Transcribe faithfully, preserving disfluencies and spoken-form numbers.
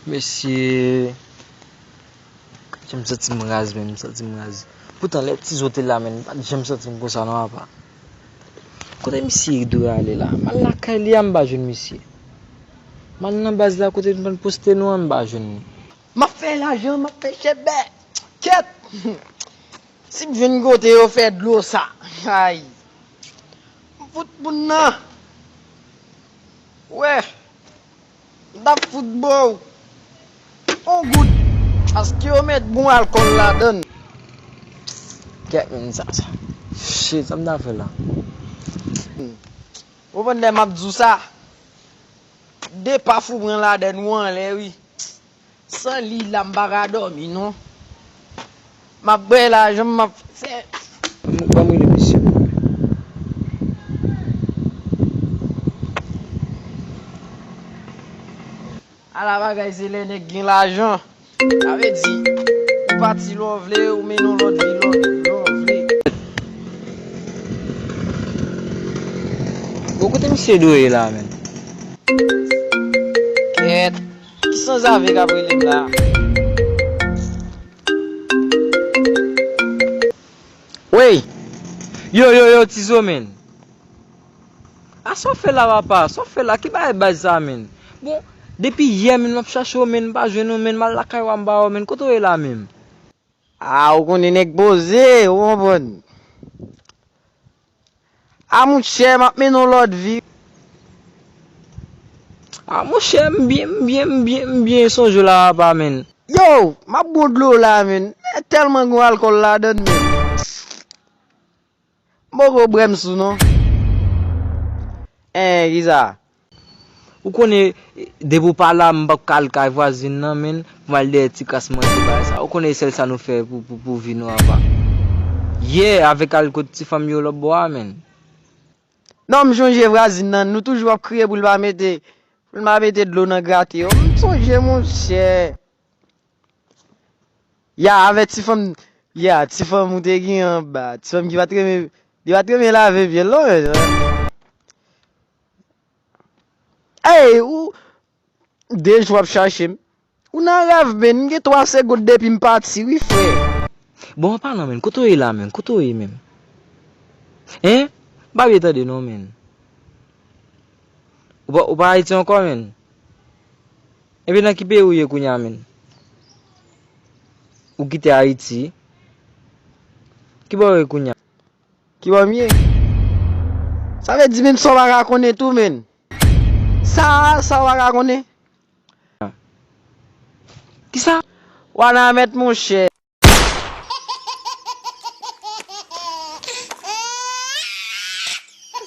Mesye, jan m santi m raz, men m santi m raz. Poutan, lè Tizo te la, men m pa t janm santi m konsa non, apa. Kote misye dwe ale la? M al lakay li a, m pa jwenn misye. M al nan baz la, kote m konn poste nou an, m pa jwenn li. M ap fè lajan, m ap fè chèbè. Kèt! Si m jwenn kote yo fè dlo sa. Ay. M fout moun nan. Wè. M t ap fout ba w yon goud. Paske yo met bon alkòl ladan l. Kèt, men sa, sa. Shit, sa m ta fè la? Ou konprann lè m ap di w sa? De paf ou pran ladan l, ou anlè, wi. San li la, m pa ka dòmi, non. M ap bwè lajan, m ap fè. Ban m rele misye pou mwen. Ala bagay, se lè nèg gen lajan. Sa vle di, ou pati lè w vle, ou mennen yon lòt vi lè w vle. Bon, kote misye dwe ye la, menn? Kèt. Ki sanzave k ap rele m la? Wey! Yo, yo, yo, Tizo, menn. A sa w fè la, papa? Sa w fè la? Ki bagay baz sa, menn? Bon, depi yè, menn, m ap chache w, menn, m pa jwenn ou, menn, m al lakay w a, m pa wè w, menn. Kote w ye la, menm? A, ou konnen nèg poze, ou konprann. A, monchè, m ap mennen yon lòt vi. A, monchè, m byen, m byen, m byen, m byen sonje w la, apa, menn. Yo, m ap bon dlo la, menn. E tèlman gen alkòl ladan l, menn. M poko bwè m sou, non. En, kisa? Ou konnen, depi w pa la, m p ap ka al kay vwazin nan, menn, pou m al dèyè ti kras manje bagay sa. Ou konnen e sèl sa nou fè pou, pou, pou vi nou apa. Yè, avèk al kot ti fanm yo lòt bò a, menn. Non, m chonje vwazin nan, nou toujou ap kriye pou l pa mete, pou l pa mete dlo nan grate yo. M sonje, monchè. Ya, avè ti fanm, ya, ti fanm ou te gen anba, ti fanm ki pa t renmen, li pa t renmen lave pye l non, men. Ey, ou, de jou w ap chache m. Ou nan rèv, menn, m gen twa segonn depi m pati, wi, frè. Bon, an palan, menn, kote w ye la, menn? Kote w ye, menm? Hein? M pa byen tande, non, menn. Ou pa, ou pa Ayiti ankò, menn? Ebyen, nan ki peyi w ye kounye a, menn? Ou kite Ayiti? Ki bò w ye kounye a? Ki bò m ye? Sa vle di, menn, sa w pa ka konnen tou, menn. Sa, sa w pa ka konnen? Kisa? Wanament, monchè.